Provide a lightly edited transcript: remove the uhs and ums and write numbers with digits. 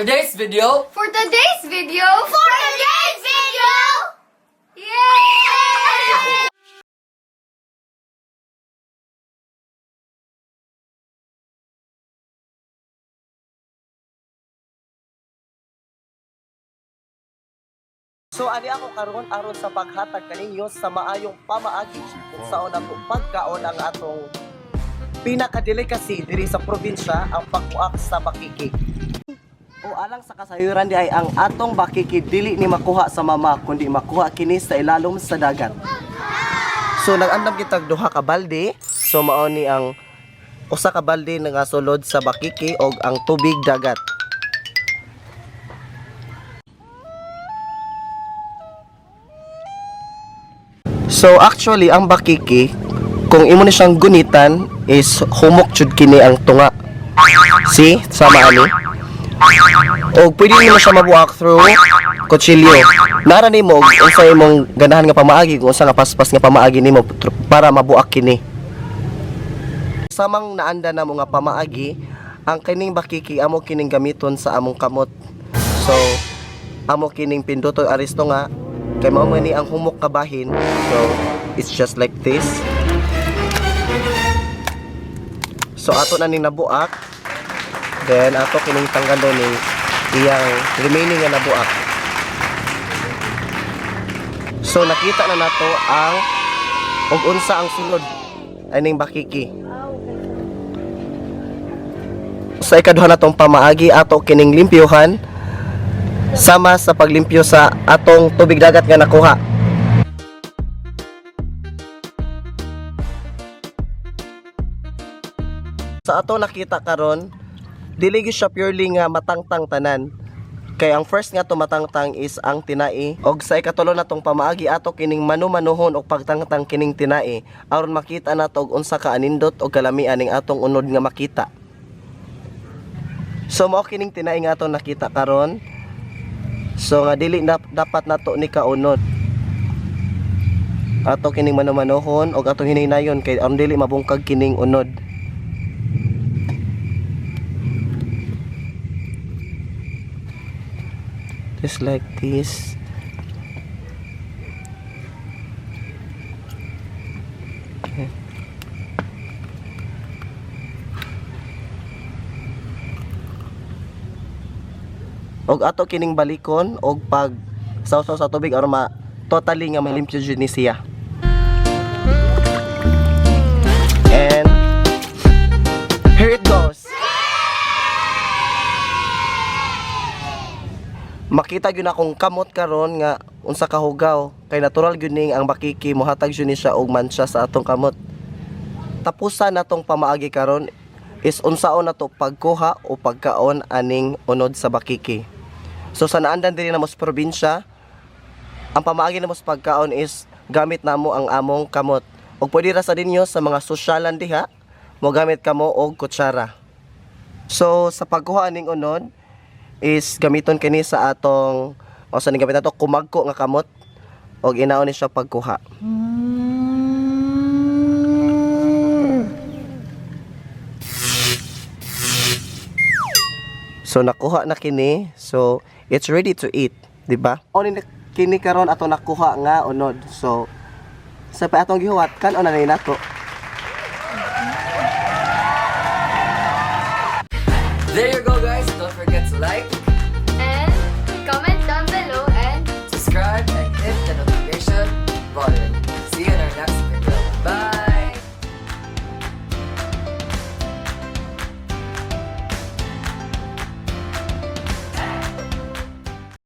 today's video, For today's video! For today's video! Yay! So ani ako karon aron sa paghatag kaninyo sa maayong pamaagi kung saon ato pagkaon ang atong pinaka-delicacy diri sa probinsya, ang pagbuak sa bakiki. O alang sa kasayuran di ay ang atong bakiki dili ni makuha sa mama kundi makuha kini sa ilalom sa dagat. So nag-andam kitag duha ka balde. So mao ni ang usa ka balde nga sulod sa bakiki og ang tubig dagat. So actually ang bakiki kung imo ni siyang gunitan is humok jud kini ang tunga. See? Sama ani. Og pwede nimo siya mabuak through kutsilyo. Nara nimo og unsa imong ganahan nga pamaagi, kung unsa nga paspas nga pamaagi nimo para mabuak kini. Samang naanda na mo nga pamaagi, ang kining bakiki amo kining gamiton sa among kamot. So amo kining pinduton aristo nga kay mao man ni ang humok kabahin. So it's just like this. So ato na ning nabuak. Then ato kining tanggalon ning iyang remaining nga nabuak. So nakita na nato ang og unsa ang sulod aning bakiki. Sa ikaduha natong pamaagi, ato kining limpyuhan sama sa paglimpyo sa atong tubig dagat nga nakuha. Sa ato nakita karon, dili gyud siya purely nga matangtang tanan. Kay ang first nga tumatangtang is ang tinai, og sa ikatulo natong pamaagi ato kining manumanuhon og pagtangtang kining tinai aron makita nato og unsa ka anindot og kalamian ning atong unod nga makita. So mao kining tinai nga atong nakita karon. So nga dili na, dapat nato ni kaunod. Ato kining manumanuhon og atong hinaynayon kay aron dili mabungkag kining unod. Just like this. Okay. Og ato kining balikon og pag sawsaw sa tubig aron ma totally nga malimpyo jud ni siya. And here it goes. Makita gyud akong kamot karon nga unsa ka hugaw kay natural gyud ning ang bakiki mohatag jud ni siya og mancha sa atong kamot. Tapusan natong pamaagi karon is unsaon nato pagkuha o pagkaon aning unod sa bakiki. So sa naandan diri namo sa probinsya, ang pamaagi namo sa pagkaon is gamit namo ang among kamot. Og pwede ra sa ninyo sa mga sosyalan diha, mo gamit kamo og kutsara. So sa pagkuha aning unod is gamiton kini sa atong o sa ning gamit nato kumagko nga kamot og inaon ni siya pagkuha. So nakuha na kini. So it's ready to eat, di ba? O ni kini karon ato nakuha nga unod. So sa pa atong gihuwat kan na ni nato. There you go, guys. Don't forget to like,